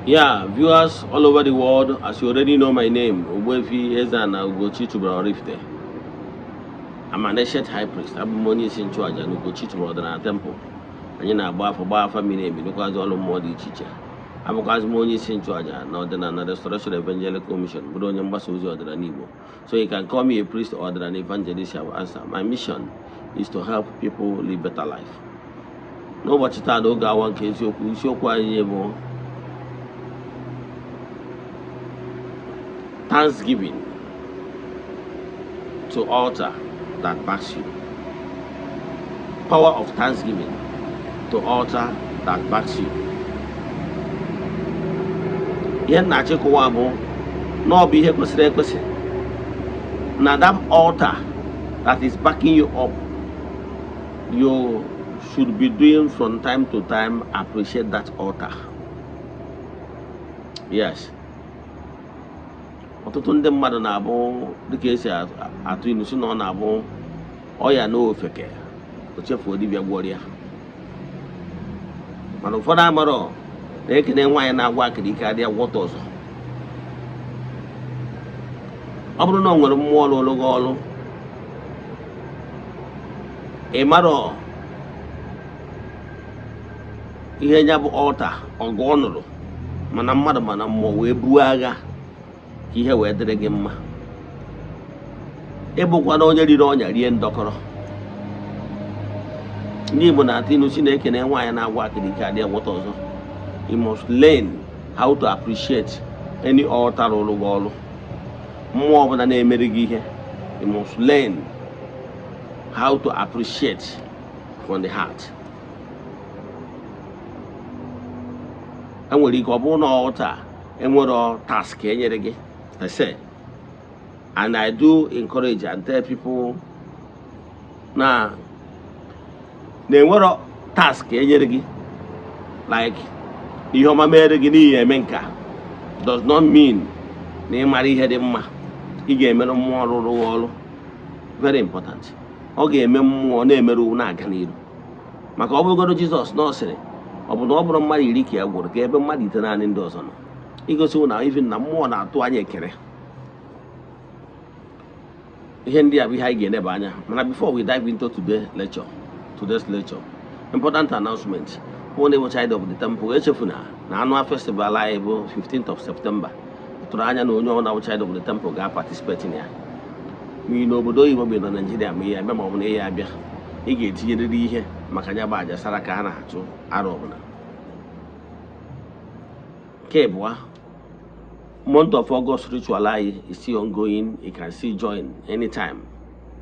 Yeah, viewers all over the world, as you already know my name, Ogbuefi Eze-Ana Ugochi tubelu Oraifite. I'm an ancient high priest. Abụ m onye isi nchụaja na Ugochi tubelu ọdịnala temple. Anyị na-agba afa, gbaa afa miri emi, rụkwazị ọrụ mmụọ dị iche iche. Abụkwazị m onye isi nchụaja na Ọdịnala Restoration Evangelical Mission, bụrụ onye mgbasa ozi ọdịnala Igbo. So you can call me a priest or an evangelist, I will answer. My mission is to help people live better life. N'ụbọchị taa, n'oge awa nke eziokwu, isiokwu anyị bụ Thanksgiving to altar that backs you. Power of thanksgiving to altar that backs you. Ihe m na-achọ ịkọwa bụ na ọ bụ ihe kwesịrị ekwesị na that altar that is backing you up, you should be doing from time to time appreciate that altar. Yes. Ọtụtụ ndị mmadụ na-abụ, dịka esi atụ ilu si na ọ na-abụ ọya n'ofeke o chefuo dibịa gwọrọ ya, mana ụfọdụ amarọ na ekene nwaanyị na-agwa akịrị ike adịghị agwọta ọzọ. Ọ bụrụ na ọ nwere mmụọ lụrụ gị ọlụ, ị marọ ihe ya bụ altar ọgụ ọ nụrụ, mana mmadụ mana mmụọ wee buo agha ka ihe wee dịrị gị mma. Ịbụkwana onye riri ọnya rie ndọkọrọ. Ndị Igbo na-atụ ilu si na-ekene nwaanyị na-agwa akịrị ike adịghị agwọta ọzọ. You must learn how to appreciate any altar rụrụ gị ọrụ, mmụọ ọbụla na-emere gị ihe. You must learn how to appreciate from the heart. Enwere ike ọ bụrụ na altar enwero task enyere gị per se, and I do encourage and tell people na na-enwero task enyere gị, like ihe ọma mere gị n'ihi eme nka does not mean na ị mara ihe dị mma ị ga-emere mmụọ rụrụ ọrụ. Very important. Ọ ga-eme mmụọ na-emerụ na-aga n'iru, maka ọ bụrụgodo Jizọs na ọ sịrị ọ bụ na ọ bụrụ mmadụ 10 ka ya gwụrụ, ka ebe mmadụ 9 ndị ọzọ nọ, igosi na even na mmụọ na-atụ anya ekele. Ihe ndị a bụ ihe anyị ga-eneba anya. Mana before we dive into today's lecture, important announcement. Bụ na child of the temple, echefuna na annual festival anyị bụ 15th of September. Tụrụ anya na onye ọbụla bụ child of the temple ga-participate na ya, ma ị n'obodo oyibo, ma ị nọ Naijiria, ma ihe abịa, ma ọ bụ na ihe abịa, ị ga-etinyerịrị ihe maka ya bụ aja sara ka a na-achụ arụ ọbụla. Nke abụọ, month of August ritual anyị is still ongoing. You can still join anytime,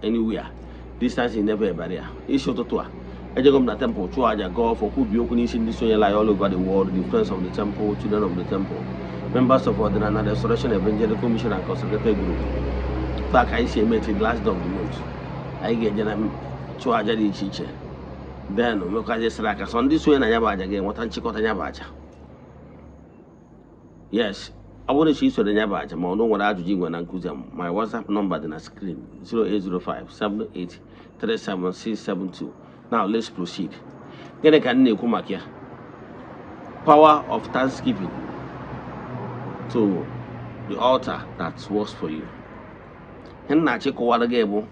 anywhere. Distance is never a barrier. Isi ụtụtụ a ejego m na temple chụọ aja, gọọ ọfọ, kwubi okwu n'isi ndị sonyela anyị all over the world, the friends of the temple, children of the temple, members of Ọdịnala Restoration Evangelical Mission and Consecrated Group. Taa ka anyị si eme till last day of the month. Anyị ga-eje na chụọ aja dị iche iche, then mekwaje sara aka. Sọ ndị sonye na ya bụ aja ga-enweta nchịkọta ya bụ aja. Yes, ọ bụrụ na ị soro ya bụ aja, ma ọ na nwere ajụjụ igwe na nkụzi a, my WhatsApp number dị na screen, 08057837672. Now let's proceed. Gịnị ka m na-ekwu maka ya? Power of thanksgiving to the altar that works for you. Ihe m na-achọ ịkọwara gị bụ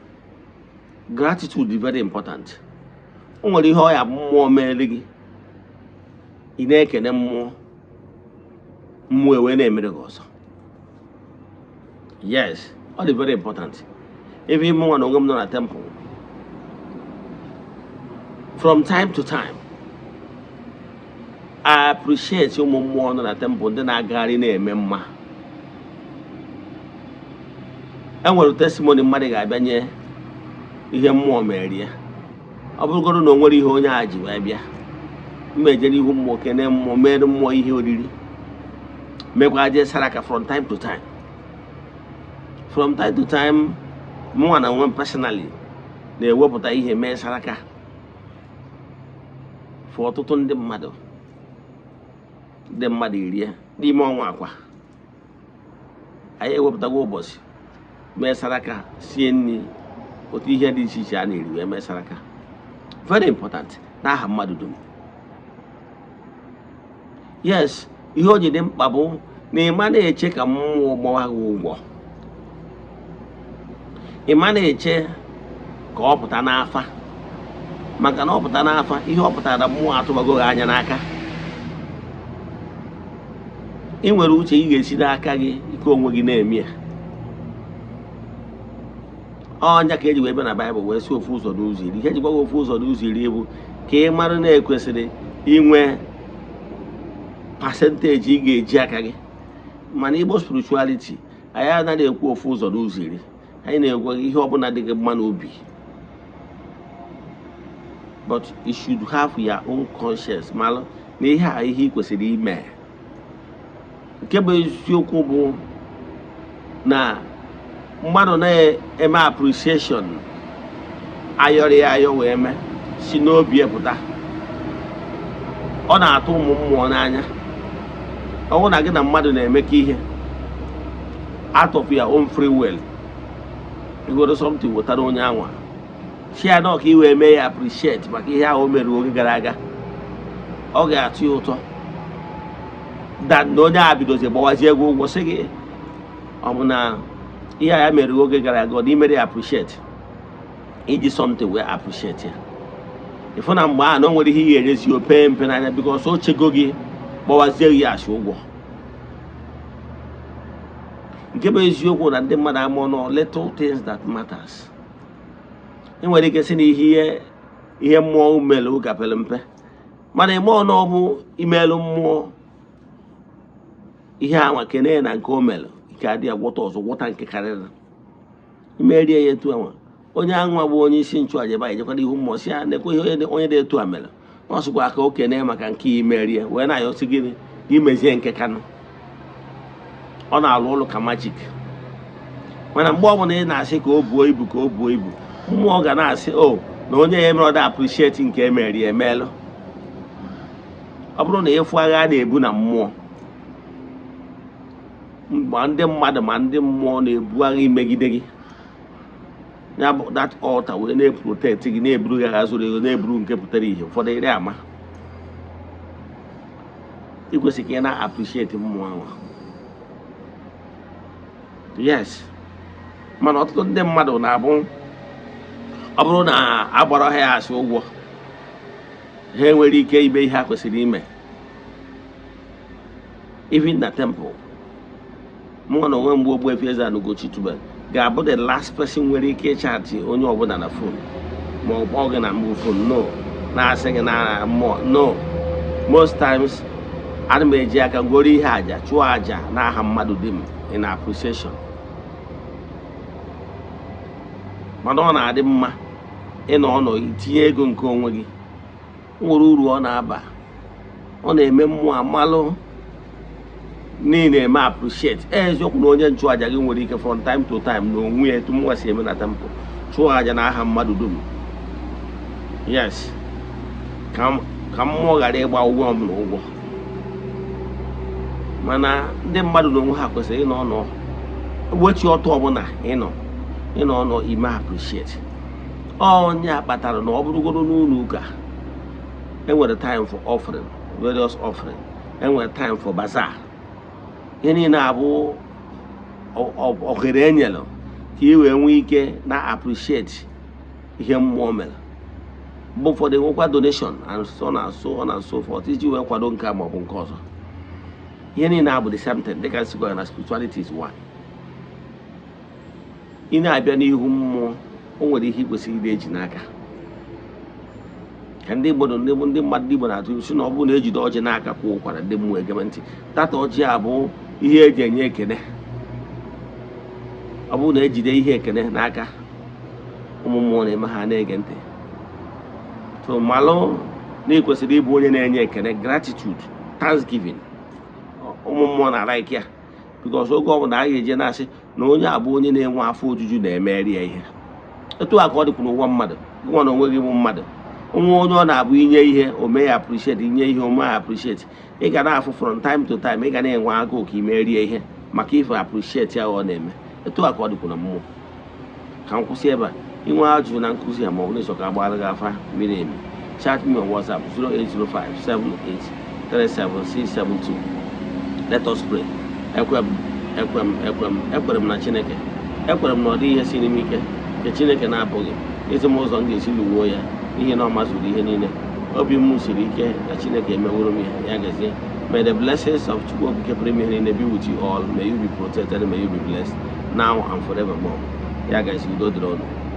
gratitude is very important. O nwere ihe ọ ya bụ mmụọ mere gị, ị na-ekene mmụọ, mmụọ ewee na-emere gị ọzọ. Yes, ọ dị very important. Ebe ime nwa na onwe m nọ na temple, from time to time I appreciate ụmụ mmụọ nọ na temple, ndị na-agagharị na-eme mma. Enwere testimony mmadụ ga-abịa nye ihe mmụọ mere ya. Ọ bụrụgodo na o nwere ihe onye a ji wee bịa, mma eje n'ihu mmụọ, kene mmụọ, mere mmụọ ihe oriri, mekwa jee saraka from time to time. From time to time, mụnwa na onwe m personally na-ewepụta ihe mee saraka for ọtụtụ ndị mmadụ, ndị mmadụ erie. N'ime ọnwa akwa anyị ewepụtago ụbọchị mee saraka, sie nri, otu ihe dị iche iche a na-eri wee mee saraka. Very important, n'aha mmadụ dum. Yes, Ihe o ji dị mkpa bụ na ịma na-eche ka mmụọ gbawa gị ụgwọ, ịma na-eche ka ọ pụta n'afa, maka na ọ pụta n'afa, ihe ọ pụtara na mmụọ atụbago gị anya n'aka. Ị nwere uche ị ga-esi n'aka gị ike onwe gị na-eme ya. Ọnya ka eji wee bịa na Baịbụl wee sị ofu ụzọ n'ụzọ 10. Ihe eji gwa gị ofu ụzọ n'ụzọ 10 bụ ka ị mara na ekwesịrị inwe percentage ị ga-eji aka gị. Mana Igbo spirituality anyị anaghị ekwu ofu ụzọ n'ụzọ 10. Anyị na-ekwu ihe ọbụla dị gị mma n'obi, but you should have your own conscience, malụ na ihe a ihe ị kwesịrị ime. Nke bụ eziokwu bụ na mmadụ na-eme appreciation, ayọrọ ya ayọ wee mee si n'obi ya pụta, ọ na-atụ ụmụ mmụọ n'anya. Ọ bụrụ na gị na mmadụ na-emekọ ihe out of your own free will, iwere something wetara onye anwa, si ya nọ ka ị wee mee ya appreciate maka ihe ahụ o mere oge gara aga, ọ ga-atụ ya ụtọ dan na onye a bidozi gbawazie ego ụgwọ, sị gị ọ bụ na ihe a ya mere oge gara aga, ọ dị imere ya appreciate, iji something wee appreciate ya. Ịfụ na mgbe ahụ na o nwere ihe ị ga-enyezi o pee mpe n'anya, because o chego gị gbawazie gị asị ụgwọ. Nke bụ eziokwu na ndị mmadụ ama nọ little things that matters. Ị nwere ike sị na ihe mmụọ mere ụka pere mpe, mana ime ọnụ ọ bụ imelụ mmụọ ihe anwa kene na nke o mere ike adị ya gwọta ọzọ, gwọta nke karịrị imerie ya. Etu anwa onye anwa bụ onye isi nchụaja ebe anyị ejekwara ihu mmụọ si ya na-ekwe ihe onye dị etu a mere, ọ sịkwa ka o kene maka nke imerie, wee na-ayọsị gịnị ka imezie nke kanụ. Ọ na-alụ ụlọ ka magic. Mana mgbe ọbụla ị na-asị ka o buo ibu, ka o buo ibu, mmụọ ga na-asị o na onye ya emere ọda appreciate nke emeri emeelụ. Ọ bụrụ na ịfụ agha a na-ebu na mmụọ, ma ndị mmadụ ma ndị mmụọ na-ebu agha imegide gị, ya bụ that altar wee na-eprotect gị, na-eburu gị agha zoro ego, na-eburu nke pụtara ihe ụfọdụ iri ama. Ị kwesịrị ka ị na-appreciate mmụọ ahụ. Yes, mana ọtụtụ ndị mmadụ na-abụ ọ bụrụ na agbara ha ya asị ụgwọ, ha enwere ike ime ihe ha kwesịrị ime. Even na temple, mụ na onwe mgbe Ogbuefi Eze-Ana Ugochi tubelu ga-abụ the last person nwere ike ịchatị onye ọbụla na phone, ma ọ kpọọ gị na mbụ phone, no na-asị gị na mmụọ. No, most times ana m eji aka goro ihe aja, chụọ aja n'aha mmadụ dị m in appreciation. Mana ọ na-adị mma ịnọ ọnọ itinye ego nke onwe gị, nwere uru ọ na-aba. Ọ na-eme mmụọ amalụ niile eme appreciate. Eziokwu na onye nchụaja gị nwere ike from time to time na onwe ya, etu mụnwa si eme na temple, chụọ aja n'aha mmadụ dum, yes, ka mmụọ ghara ịgba ụgwọ ọbụla ụgwọ. Mana ndị mmadụ n'onwe ha kwesịrị ịnọ ọnọ wechi ọtọ ọbụla ịnọ ọnọ ime appreciate onye a kpatara na ọ bụrụgoro n'ụlọ ụka, enwere time for offering, various offering, enwere time for bazaar. Ihe niile abụ ohere enyere ka ị wee nwee ike na appreciate ihe mmụọ mere. Mgbe ụfọdụ enwekwa donation and so on and so on and so forth iji wee kwado nke a maọbụ nke ọzọ. Ihe niile abụ the same thing, dịka nsikwa ya na spirituality is one. Ị na-abịa n'ihu mmụọ, o nwere ihe ị kwesịrị ide eji n'aka. Ka ndị Igbo, ndị mmadụ Igbo na-atụ si na ọ bụrụ na ejide ọjị n'aka kwụ ụkwara, ndị mmụọ egeme ntị. Tata ọjị a bụ ihe eji enye ekene. Ọ bụrụ na ejide ihe ekene n'aka, ụmụ mmụọ na-eme ha na-ege ntị. So malụ na ị kwesịrị ịbụ onye na-enye ekene, gratitude, thanksgiving. Ụmụ mmụọ na-alike ya, because oge ọbụla a ga-eje na-asị na onye a bụ onye na-enwe afọ ojuju na-emeri ya ihe. Etu a ka ọ dịkwa n'ụwa mmadụ. Gịnwa na onwe gị bụ mmadụ, onwe onye ọ na-abụ inye ihe o mee ya appreciate, inye ihe o mee ya appreciate, ị ga na-afụ from time to time ị ga na-enwe agụụ ka imerie ihe maka ife appreciate ya ọ na-eme. Etu a ka ọ dịkwa na mmụọ. Ka m kwụsị ebe a. Inwe ajụjụ na nkụzi ya ma ọ bụ n'ịchọ ka agbara gị afa miri emi, chat me on WhatsApp 08057837672. Let us pray. Ekwe m, ekwe m, ekwe m, ekwere m na Chineke. Ekwere m na ọ dịghị ihe siri m ike nke Chineke na-apụghị izi m ụzọ m ga-esi lụwuo ya, n'ihi na ọ mazuru ihe niile. Obi m siri ike na Chineke emeworo m ihe. Ya gazie. May the blessings of Chukwu Okike pụrụ ime ihe niile be with you all. May you be protected, may you be blessed now and forevermore. Ya gazie, udo dịrị unu.